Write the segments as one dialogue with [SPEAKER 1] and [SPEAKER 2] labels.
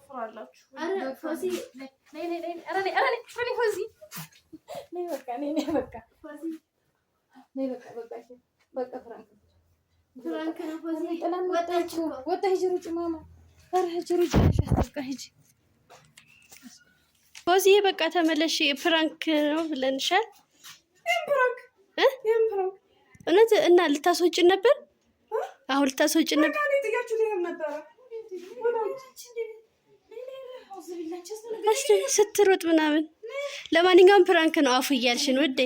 [SPEAKER 1] ትደፍራላችሁ።
[SPEAKER 2] ፎዚዬ በቃ ተመለሽ፣ prank ነው ብለንሻል። እውነት እና ልታስወጭን ነበር። አሁን ልታስወጭን ነበር። ስትሮጥ ምናምን። ለማንኛውም prank ነው አፉ እያልሽን ውዴ።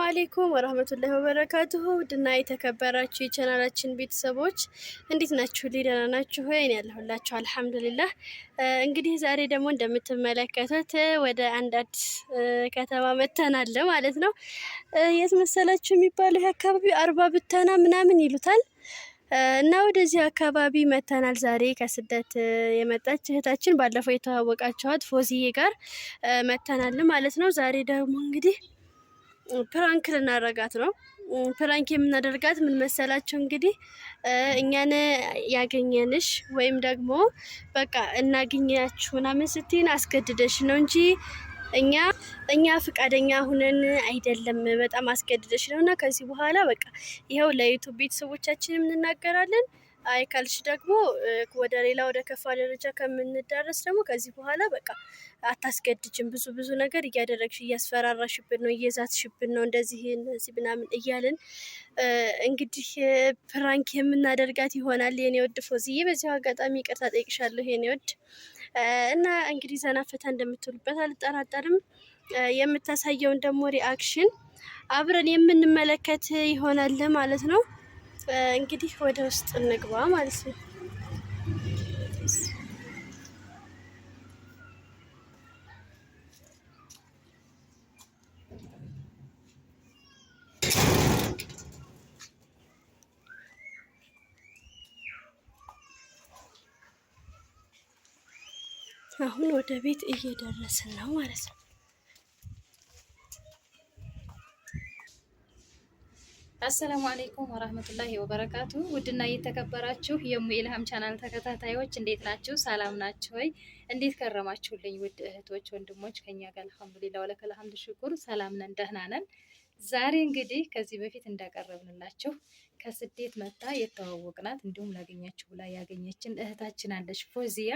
[SPEAKER 2] አለይኩም ወራህመቱላሂ ወበረካቱሁ ውድና የተከበራችሁ የቻናላችን ቤተሰቦች እንዴት ናችሁ? ደህና ናችሁ ወይ? እኔ ያለሁላችሁ አልሐምዱሊላህ። እንግዲህ ዛሬ ደግሞ እንደምትመለከቱት ወደ አንድ አዲስ ከተማ መተናል ማለት ነው። የት መሰላችሁ የሚባለው ይህ አካባቢ አርባ ብተና ምናምን ይሉታል። እና ወደዚህ አካባቢ መተናል ዛሬ ከስደት የመጣች እህታችን ባለፈው የተዋወቃችኋት ፎዚዬ ጋር መተናል ማለት ነው። ዛሬ ደግሞ እንግዲህ prank ልናደርጋት ነው። prank የምናደርጋት ምን መሰላችሁ? እንግዲህ እኛን ያገኘንሽ ወይም ደግሞ በቃ እናገኛችሁ ምናምን ስትይን አስገድደሽ ነው እንጂ እኛ ፍቃደኛ ሁነን አይደለም። በጣም አስገድደሽ ነው እና ከዚህ በኋላ በቃ ይኸው ለ YouTube ቤተሰቦቻችንም እንናገራለን። አይ ካልሽ ደግሞ ወደ ሌላ ወደ ከፋ ደረጃ ከምንዳረስ ደግሞ ከዚህ በኋላ በቃ አታስገድጅም። ብዙ ብዙ ነገር እያደረግሽ እያስፈራራሽብን ነው፣ እየዛትሽብን ነው፣ እንደዚህ እንደዚህ ምናምን እያልን እንግዲህ prank የምናደርጋት ይሆናል። የኔ ውድ ፎዝዬ፣ በዚሁ አጋጣሚ ይቅርታ ጠይቅሻለሁ የኔ ውድ እና እንግዲህ ዘና ፈታ እንደምትሉበት አልጠራጠርም። የምታሳየውን ደግሞ reaction አብረን የምንመለከት ይሆናል ማለት ነው። እንግዲህ ወደ ውስጥ እንግባ ማለት ነው። አሁን ወደ ቤት እየደረስን ነው ማለት ነው።
[SPEAKER 3] አሰላሙ አለይኩም ወራህመቱላሂ ወበረካቱ። ውድና እየተከበራችሁ የሙ ኢልሃም ቻናል ተከታታዮች እንዴት ናችሁ? ሰላም ናችሁ ወይ? እንዴት ከረማችሁልኝ? ውድ እህቶች ወንድሞች፣ ከኛ ጋር አልሐምዱሊላህ ወለከል ሐምድ ሽኩር ሰላም ነን፣ ደህና ነን። ዛሬ እንግዲህ ከዚህ በፊት እንዳቀረብንላችሁ ከስደት መታ የተዋወቅናት እንዲሁም ላገኛችሁ ብላ ያገኘችን እህታችን አለች ፎዚያ።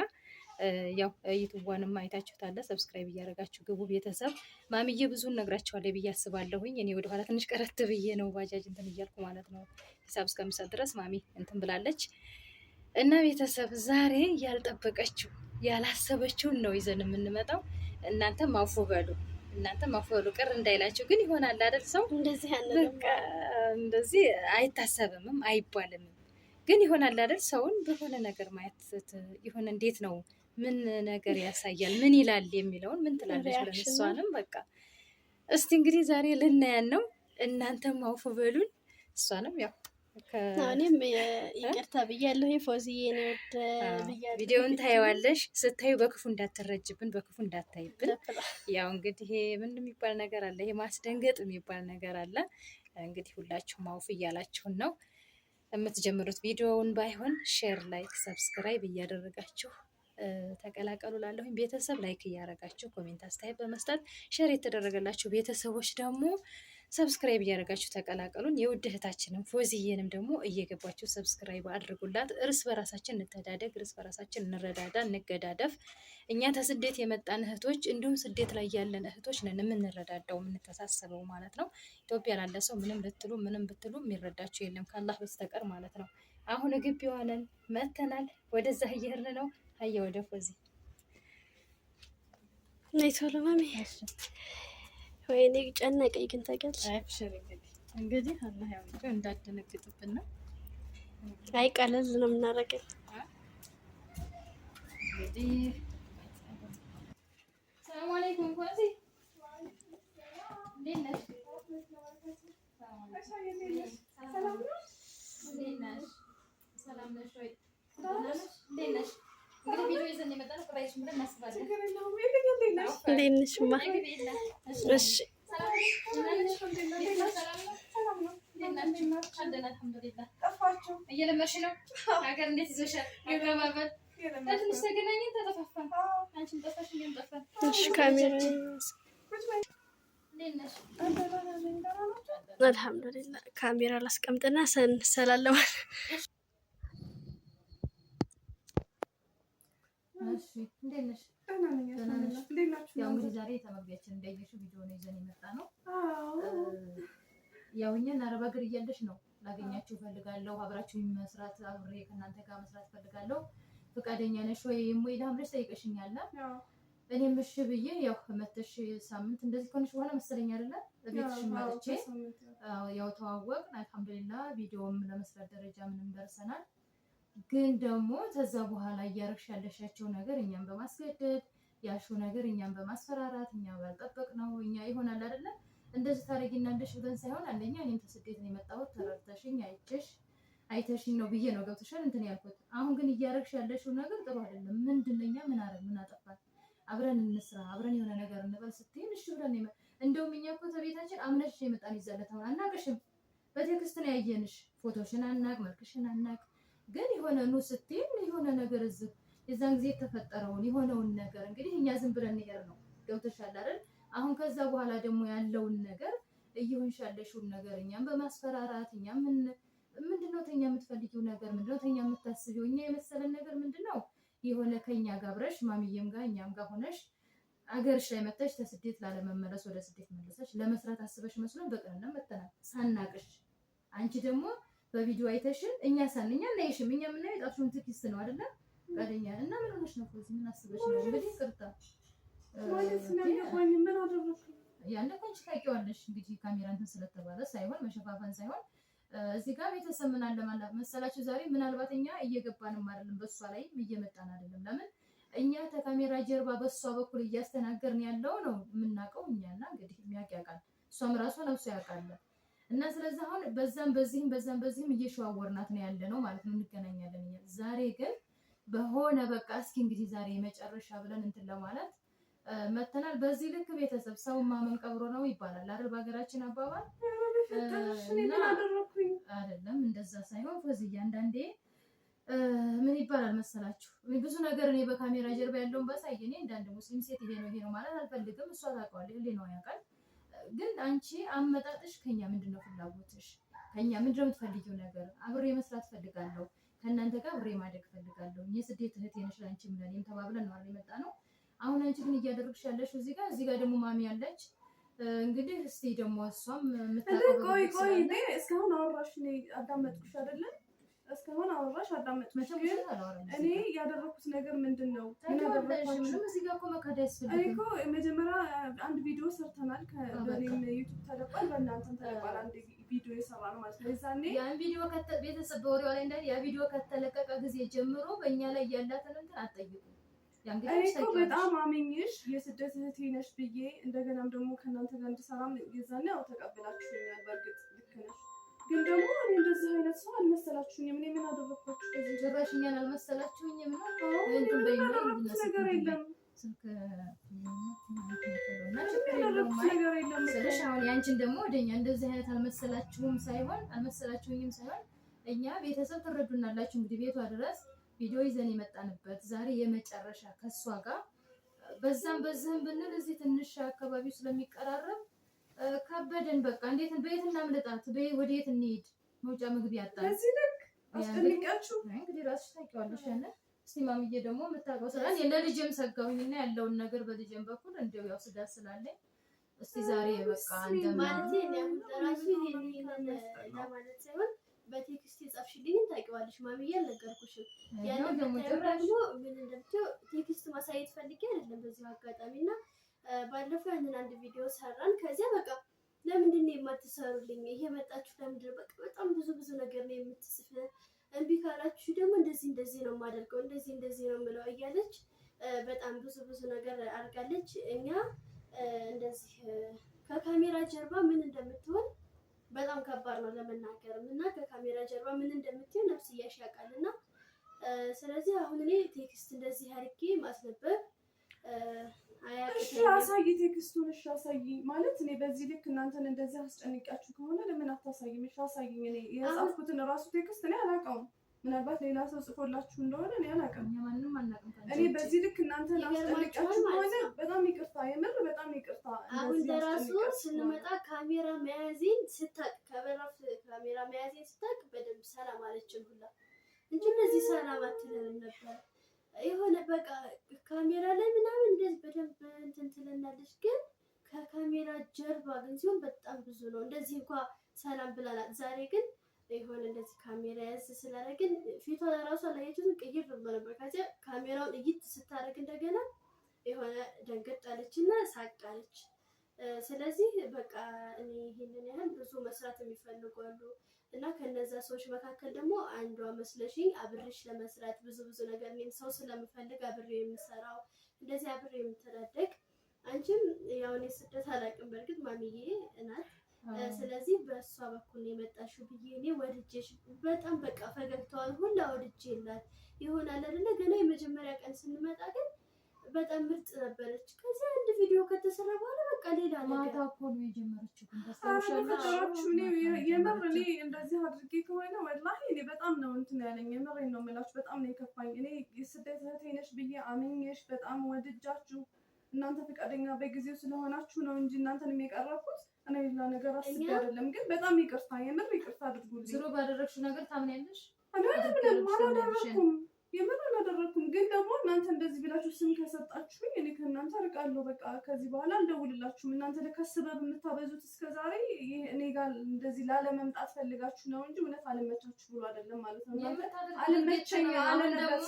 [SPEAKER 3] ያው YouTube ዋንም አይታችሁታል። subscribe እያደረጋችሁ ግቡ ቤተሰብ። ማሚዬ ብዙ እነግራችኋለሁ ብዬ አስባለሁኝ። እኔ ወደኋላ ትንሽ ቀረት ብዬ ነው ባጃጅ እንትን እያልኩ ማለት ነው ሂሳብ እስከምሰጥ ድረስ ማሚ እንትን ብላለች። እና ቤተሰብ ዛሬ ያልጠበቀችው ያላሰበችውን ነው ይዘን የምንመጣው። እናንተም አውፉ በሉ እናንተም አውፉ በሉ፣ ቅር እንዳይላችሁ ግን ይሆናል አይደል? ሰው
[SPEAKER 2] እንደዚህ
[SPEAKER 3] በቃ እንደዚህ አይታሰብምም አይባልምም፣ ግን ይሆናል አይደል? ሰውን በሆነ ነገር ማየት የሆነ እንዴት ነው ምን ነገር ያሳያል ምን ይላል የሚለውን ምን ትላለች ብለን እሷንም በቃ እስቲ እንግዲህ ዛሬ ልናያን ነው። እናንተም አውፉ በሉን። እሷንም ያው
[SPEAKER 2] እኔም ይቅርታ ብያለሁ። ፎዚዬ ነው ብያለሁ።
[SPEAKER 3] ቪዲዮውን ታየዋለሽ። ስታዩ በክፉ እንዳትረጅብን፣ በክፉ እንዳታይብን። ያው እንግዲህ ይሄ ምን የሚባል ነገር አለ፣ ይሄ ማስደንገጥ የሚባል ነገር አለ። እንግዲህ ሁላችሁም አውፍ እያላችሁን ነው የምትጀምሩት። ቪዲዮውን ባይሆን share፣ like፣ subscribe እያደረጋችሁ ተቀላቀሉ። ላለሁኝ ቤተሰብ like እያደረጋችሁ comment፣ አስተያየት በመስጠት share የተደረገላችሁ ቤተሰቦች ደግሞ subscribe እያደረጋችሁ ተቀላቀሉን። የውድ እህታችንም ፎዚዬንም ደግሞ እየገባችሁ subscribe አድርጉላት። እርስ በራሳችን እንተዳደግ፣ እርስ በራሳችን እንረዳዳ፣ እንገዳደፍ። እኛ ተስደት የመጣን እህቶች እንዲሁም ስደት ላይ ያለን እህቶች ነን የምንረዳዳው የምንተሳሰበው ማለት ነው። ኢትዮጵያ ላለ ሰው ምንም ልትሉ ምንም ብትሉ የሚረዳችሁ የለም ከአላህ በስተቀር ማለት ነው። አሁን ግቢዋ ነን መተናል። ወደዛ እየሄድን ነው። አየ ወደ ፎዚ
[SPEAKER 2] ነይ ቶሎ ማሚ። ወይኔ ጨነቀኝ ግን ታውቂያለሽ።
[SPEAKER 3] እንግዲህ አላህ ያውቀው እንዳደነግጥብን ነው።
[SPEAKER 2] አይ ቀለል ነው የምናደርገው።
[SPEAKER 3] እንግዲህ ሰላም አለይኩም ፎዚ፣ እንዴት ነሽ? ሰላም ነሽ ወይ? እንዴት ነሽ? እንግዲህ ቪዲዮ ይዘን የመጣነው ቅራይሽን ብለን እናስባለን።
[SPEAKER 2] እንዴት ነሽ ማ? እሺ
[SPEAKER 3] እየለመድሽ ነው። ሀገር እንዴት ይዞሻል? አገባበል ትንሽ ተገናኘን፣ ተጠፋፋን። አንቺም ጠፋሽ፣ እኛም ጠፋን።
[SPEAKER 2] እሺ ካሜራ አልሐምዱሊላህ። ካሜራ ላስቀምጥና ሰላለማል።
[SPEAKER 3] እንዴት ነሽ? ያው እንግዲህ ዛሬ ተመግቢያችን እንዳየሽው ቪዲዮ ነው ይዘን የመጣ ነው። ያው እኛን አረብ ሀገር እያለሽ ነው ላገኛችሁ እፈልጋለሁ፣ አብራችሁ መስራት አብሬ ከእናንተ ጋር መስራት እፈልጋለሁ፣ ፈቃደኛ ነሽ ወይ የሞይላ ብለሽ ጠይቀሽኛል። እኔም እሺ ብዬ ያው መተሽ ሳምንት እንደዚህ ከሆነሽ በኋላ መሰለኝ አይደለ ቤትሽ መጥቼ ያው ተዋወቅን። አልሐምዱሊላህ ቪዲዮም ለመስራት ደረጃ ምንም ደርሰናል። ግን ደግሞ ከዛ በኋላ እያረግሽ ያለሻቸው ነገር እኛም በማስገደድ ያልሽው ነገር እኛም በማስፈራራት እኛ ባልጠበቅ ነው እኛ ይሆናል አይደለ እንደዚህ ታደርጊናለሽ ብለን ሳይሆን አንደኛ እኔም ተስደት ነው የመጣሁት ተረድተሽኝ አይቼሽ አይተሽኝ ነው ብዬ ነው ገብቶሻል እንትን ያልኩት። አሁን ግን እያረግሽ ያለሽው ነገር ጥሩ አይደለም። ምንድን ነው እኛ ምን አረግ ምን አጠፋን? አብረን እንስራ አብረን የሆነ ነገር እንበል ስትይን እሺ ብለን እንደውም እኛ እኮ ተቤታችን አምነሽ የመጣን ይዛለት አሁን አናቅሽም። በ text ነው ያየንሽ፣ ፎቶሽን አናቅ፣ መልክሽን አናቅ። ግን የሆነ ኑ ስትይን የሆነ ነገር እዚህ የዛን ጊዜ የተፈጠረውን የሆነውን ነገር እንግዲህ እኛ ዝም ብለን እንሄድ ነው ገብቶሻል አይደል? አሁን ከዛ በኋላ ደግሞ ያለውን ነገር እየሆንሽ ያለሽውን ነገር እኛም በማስፈራራት እኛም ምንድነው ተኛ የምትፈልጊው ነገር ምንድነው ተኛ የምታስቢው እኛ የመሰለን ነገር ምንድነው የሆነ ከኛ ጋር አብረሽ ማሚዬም ጋር እኛም ጋር ሆነሽ አገርሽ ላይ መተሽ ተስደት ላለመመለስ ወደ ስደት መለሰሽ ለመስራት አስበሽ መስሎን በቅንነት መተናል ሳናቅሽ። አንቺ ደግሞ በቪዲዮ አይተሽን እኛ ሳንኛ እናይሽም እኛ የምናየው የጣፍሽውን text ነው አይደለ? ቀደኛ እና ምን ሆነሽ ነው? ምን አስበሽ ነው? እንግዲህ ይቅርታ
[SPEAKER 1] ማለት ምን አደረኩ?
[SPEAKER 3] ያን እኮ አንቺ ታውቂዋለሽ። እንግዲህ ካሜራ እንትን ስለተባለ ሳይሆን መሸፋፈን ሳይሆን እዚህ ጋር ቤተሰብ ምን አለ መሰላችሁ፣ ዛሬ ምናልባት እኛ እየገባንም አይደለም፣ በእሷ ላይም እየመጣን አይደለም። ለምን እኛ ከካሜራ ጀርባ በእሷ በኩል እያስተናገርን ያለው ነው የምናውቀው እኛና እንግዲህ የሚያውቅ ያውቃል፣ እሷም ራሷ ነፍሷ ያውቃል። እና ስለዚህ አሁን በዛም በዚህም በዛም በዚህም እየሸዋወርናት ነው ያለ ነው ማለት ነው። እንገናኛለን እኛ ዛሬ ግን በሆነ በቃ እስኪ እንግዲህ ዛሬ የመጨረሻ ብለን እንትን ለማለት መተናል። በዚህ ልክ ቤተሰብ ሰው ማመን ቀብሮ ነው ይባላል አይደል? በሀገራችን አባባል አይደለም። እንደዛ ሳይሆን ፎዝዬ አንዳንዴ ምን ይባላል መሰላችሁ፣ ብዙ ነገር እኔ በካሜራ ጀርባ ያለውን ባሳይ እኔ እንዳንድ ሙስሊም ሴት ይሄ ነው ይሄ ነው ማለት አልፈልግም። እሷ ታውቀዋለች፣ ህሊናዋ ያውቃል። ግን አንቺ አመጣጥሽ ከኛ ምንድነው ፍላጎትሽ? ከኛ ምንድነው የምትፈልጊው ነገር? አብሬ መስራት ፈልጋለሁ፣ ከእናንተ ጋር አብሬ ማደግ ፈልጋለሁ። የስደት እህቴ ነሽ ለአንቺም ለእኔም ተባብለን ነው አይደል የመጣ ነው። አሁን አንቺ ግን እያደረግሽ ያለሽው እዚህ ጋር እዚህ ጋር ደግሞ ማሚ ያለች እንግዲህ እስቲ ደግሞ እሷም የምታውቀው
[SPEAKER 1] ቆይ ቆይ እስካሁን አወራሽ፣ እኔ አዳመጥኩሽ አይደለ? እስካሁን አወራሽ አዳመጥኩሽ። ግን እኔ ያደረኩት ነገር ምንድን ነው?
[SPEAKER 3] ምንም እዚህ ጋር እኮ መካድ ያስፈልግም።
[SPEAKER 1] እኔ እኮ መጀመሪያ አንድ ቪዲዮ ሰርተናል። በእኔም ዩቱብ ተለቋል፣ በእናንተም ተለቋል። አንድ ቪዲዮ የሰራ ነው ማለት ነው። የዛኔ
[SPEAKER 3] ያን ቪዲዮ ቤተሰብ በወሬዋ ላይ እንዳለ ያ ቪዲዮ ከተለቀቀ ጊዜ ጀምሮ በእኛ ላይ ያላትን እንትን አትጠይቁም።
[SPEAKER 1] እኔ እኮ በጣም አመኝሽ የስደት እህቴ ነሽ ብዬ እንደገናም ደግሞ ከእናንተ ጋር እንድሰራም የዛኔ ያው ተቀብላችሁኛል። በእርግጥ ልክ ነሽ፣ ግን ደግሞ እኔ እንደዚህ አይነት ሰው አልመሰላችሁኝም። እኔ ምን አደረግኳችሁ?
[SPEAKER 3] በዚህ ጭራሽ እኛን አልመሰላችሁኝም ነው።
[SPEAKER 1] ያደረኩት ነገር የለም። ያደረኩት ነገር የለም
[SPEAKER 3] ስልሽ አሁን ያንቺን ደግሞ ወደኛ እንደዚህ አይነት አልመሰላችሁም ሳይሆን አልመሰላችሁኝም ሳይሆን እኛ ቤተሰብ ትረዱናላችሁ እንግዲህ ቤቷ ድረስ ቪዲዮ ይዘን የመጣንበት ዛሬ የመጨረሻ ከሷ ጋር በዛም በዚህም ብንል እዚህ ትንሽ አካባቢው ስለሚቀራረብ ከበደን። በቃ እንዴት በየት እናምልጣት? ወደየት እንሂድ? መውጫ ምግብ ያጣል።
[SPEAKER 1] በዚህ ልክ አስጨንቂያችሁ
[SPEAKER 3] እንግዲህ ራስሽ ታውቂዋለሽ። ያንን እስቲ ማምዬ ደግሞ የምታውቀው ስላለ ለልጄም ሰጋሁኝና ያለውን ነገር በልጄም በኩል እንደው ያው ስጋት ስላለኝ እስቲ ዛሬ በቃ
[SPEAKER 2] ማለት ለራሱ ይሄን ለማለት ሳይሆን በ text የጻፍሽልኝን ታውቂዋለሽ ማሚዬ፣ አልነገርኩሽም። ያንን ደግሞ ምን እንደምትይው text ማሳየት ፈልጌ አይደለም በዚሁ አጋጣሚ እና ባለፈው ያንን አንድ ቪዲዮ ሰራን። ከዚያ በቃ ለምንድን ነው የማትሰሩልኝ? እየመጣችሁ ለምንድን ነው በቃ በጣም ብዙ ብዙ ነገር ነው የምትጽፍ። እምቢ ካላችሁ ደግሞ እንደዚህ እንደዚህ ነው የማደርገው፣ እንደዚህ እንደዚህ ነው የምለው እያለች በጣም ብዙ ብዙ ነገር አድርጋለች። እኛ እንደዚህ ከካሜራ ጀርባ ምን እንደምትሆን በጣም ከባድ ነው ለመናገርም እና ከካሜራ ጀርባ ምን እንደምትሆን ነፍስያሽ ያውቃል። እና ስለዚህ አሁን እኔ text እንደዚህ አድርጌ ማስነበብ
[SPEAKER 1] እሺ አሳይ፣ text ኡን እሺ አሳይ። ማለት እኔ በዚህ ልክ እናንተን እንደዚህ አስጨንቂያችሁ ከሆነ ለምን አታሳይም? እሺ አሳይኝ። እኔ የጻፍኩትን እራሱ text እኔ አላውቀውም። ምናልባት ሌላ ሰው ጽፎላችሁ እንደሆነ እኔ አላውቅም። እኔ በዚህ ልክ እናንተን አስጨንቂያችሁ ከሆነ በጣም ይቅርታ፣ የምር በጣም ይቅርታ።
[SPEAKER 2] አሁን ለራሱ ስንመጣ ካሜራ መያዜን ስታቅ፣ ከበራፍ ካሜራ መያዜን ስታቅ በደንብ ሰላም አለችን ሁላ እንጂ እነዚህ ሰላም አትለንም ነበር። የሆነ በቃ ካሜራ ላይ ምናምን እንደዚህ በደንብ እንትን ትለናለች፣ ግን ከካሜራ ጀርባ ግን ሲሆን በጣም ብዙ ነው። እንደዚህ እንኳ ሰላም ብላናት። ዛሬ ግን የሆነ እንደዚህ ካሜራ ያዝ ስላደረግን ፊቷ ለራሷ አላየችውም፣ ቅይር ብሎ ነበር። ከዚያ ካሜራውን እይት ስታደርግ እንደገና የሆነ ደንገጥ አለች እና ሳቅ አለች። ስለዚህ በቃ እኔ ይህንን ያህል ብዙ መስራት የሚፈልጉ አሉ እና ከነዛ ሰዎች መካከል ደግሞ አንዷ መስለሽኝ አብሬሽ ለመስራት ብዙ ብዙ ነገር እኔም ሰው ስለምፈልግ አብሬ የምሰራው እንደዚህ አብሬ የምተዳደግ አንቺም ያው እኔ ስደት አላውቅም፣ በእርግጥ ማሚዬ ናት። ስለዚህ በእሷ በኩል ነው የመጣሽው ብዬ እኔ ወድጄሽ በጣም በቃ ፈገግታዋን ሁላ ወድጄላት ይሆናል አይደለ? ገና የመጀመሪያ ቀን ስንመጣ ግን በጣም ምርጥ ነበረች። ከዚያ አንድ ቪዲዮ ከተሰራ በኋላ በቃ ሌላ ነገር
[SPEAKER 3] ማታ እኮ ነው የጀመረችው።
[SPEAKER 1] ታስታውሻለሽ? የምር እኔ እንደዚህ አድርጌ ከሆነ ወላሂ እኔ በጣም ነው እንትን ያለኝ። የምሬን ነው የምላችሁ፣ በጣም ነው የከፋኝ። እኔ የስደት እህቴ ነሽ ብዬ አምኜሽ በጣም ወድጃችሁ እናንተ ፈቃደኛ በጊዜው ስለሆናችሁ ነው እንጂ እናንተንም የቀረብኩት እኔ ሌላ ነገር አስቤ አይደለም። ግን በጣም ይቅርታ፣ የምር ይቅርታ አድርጉልኝ።
[SPEAKER 3] ዝሮ ባደረግሽው ነገር ታምኛለሽ?
[SPEAKER 1] አላደረኩም፣ የምር አላደረኩም። ግን ደግሞ እናንተ እንደዚህ ብላችሁ ስም ከሰጣችሁኝ እኔ ከእናንተ እርቃለሁ። በቃ ከዚህ በኋላ አልደውልላችሁም። እናንተ ለካ ስበብ የምታበዙት እስከዛሬ እኔ ጋር እንደዚህ ላለመምጣት ፈልጋችሁ ነው እንጂ እውነት አልመቻችሁ ብሎ አይደለም ማለት ነው። እናንተ አልመቸኝ አለነበር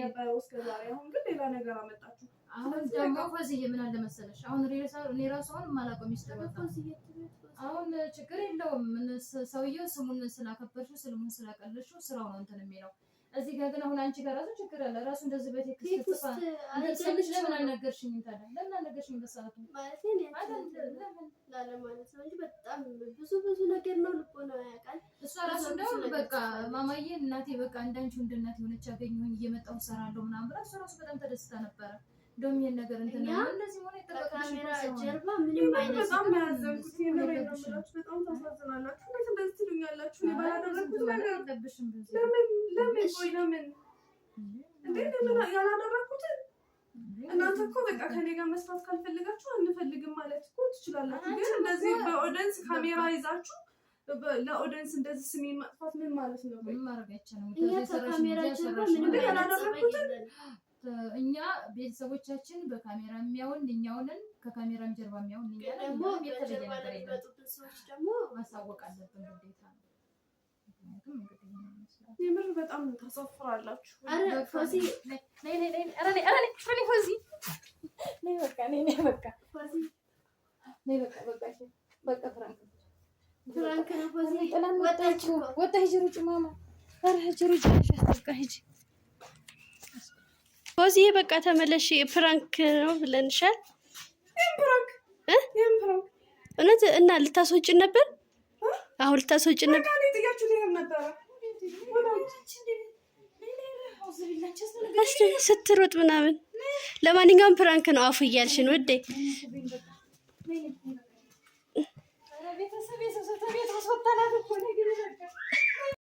[SPEAKER 1] ነበረው እስከዛሬ። አሁን ግን ሌላ ነገር አመጣችሁ።
[SPEAKER 3] አሁን ደግሞ ፎዝዬ ምን አለ መሰለሽ፣ አሁን እኔ ራሱ አሁን የማላውቀው ሚስጥር አሁን ችግር የለውም ሰውየው ስሙን ስላከበርሽው ስሙን ስላቀለሽው ስራው ነው እንትን የሚለው። እዚህ ጋር ግን አሁን አንቺ ጋር ራሱ ችግር አለ። ራሱ እንደዚህ በ text ጽፋ ሰምሽ ለምን አልነገርሽኝም ታዲያ? ለምን አልነገርሽኝም በሰዓቱ?
[SPEAKER 2] ማለት ላለማለት ነው እንጂ በጣም ብዙ ብዙ ነገር ነው። ልቦና ያውቃል።
[SPEAKER 3] እሷ ራሱ እንደውም በቃ ማማዬ እናቴ በቃ እንዳንቺ እንደ እናቴ ሆነች ያገኘሁኝ እየመጣሁ እሰራለሁ ምናምን ብላ እሷ ራሱ በጣም ተደስታ ነበረ። እንደውም ይሄን ነገር እንትን ነው እንደዚህ ሆነ
[SPEAKER 2] ከካሜራ ጀርባ ምንም አይነት
[SPEAKER 1] በጣም ነው ያዘንኩት። የምሬን ነው የምላችሁ። በጣም ታሳዝናላችሁ። እንዴት እንደዚህ ትሉኛላችሁ? እኔ ባላደረኩት ነገር ለምን ለምን ቆይ ለምን እንዴ ለምን ያላደረኩትን እናንተ እኮ በቃ ከኔ ጋር መስራት ካልፈልጋችሁ አንፈልግም ማለት እኮ ትችላላችሁ። ግን እንደዚህ በ audience ካሜራ ይዛችሁ ለ audience እንደዚህ ስሜን ማጥፋት ምን ማለት ነው?
[SPEAKER 3] ምን ማድረግ አይቻልም።
[SPEAKER 2] እኛ ከካሜራ ጀርባ ምንም
[SPEAKER 1] ያላደረኩትን
[SPEAKER 3] እኛ ቤተሰቦቻችን በካሜራ የሚያውን እኛውንን ከካሜራም ጀርባ የሚያውን እኛ
[SPEAKER 2] ደግሞ በጀርባ ለሚመጡብን ሰዎች ደግሞ
[SPEAKER 3] ማሳወቅ አለብን ግዴታ ነው። ምክንያቱም እንግዲህ
[SPEAKER 1] የምር በጣም ታሳፍራላችሁ።
[SPEAKER 2] ኧረ ፎዚ
[SPEAKER 3] ነይ ነይ ነይ፣ ኧረ ነይ፣ ኧረ ነይ፣ ኧረ ነይ ፎዚ ነይ፣ በቃ ነይ፣ ነይ፣ በቃ
[SPEAKER 2] ፎዚ
[SPEAKER 3] ነይ፣ በቃ በቃ፣ እሺ በቃ prank
[SPEAKER 2] prank ነው። ፎዚ
[SPEAKER 3] ጥላን
[SPEAKER 2] ወጣች እኮ
[SPEAKER 3] ወጣ። ሂጂ ሩጪ ማማ፣ ኧረ ሂጂ ሩጪ፣ በቃ ሂጂ
[SPEAKER 2] ፎዚ በቃ ተመለሽ፣ prank ነው ብለንሻል። እውነት እና ልታስወጪን ነበር። አሁን ልታስወጪን ነበር። ስትሮጥ ምናምን። ለማንኛውም prank ነው አፉ እያልሽን ውዴ።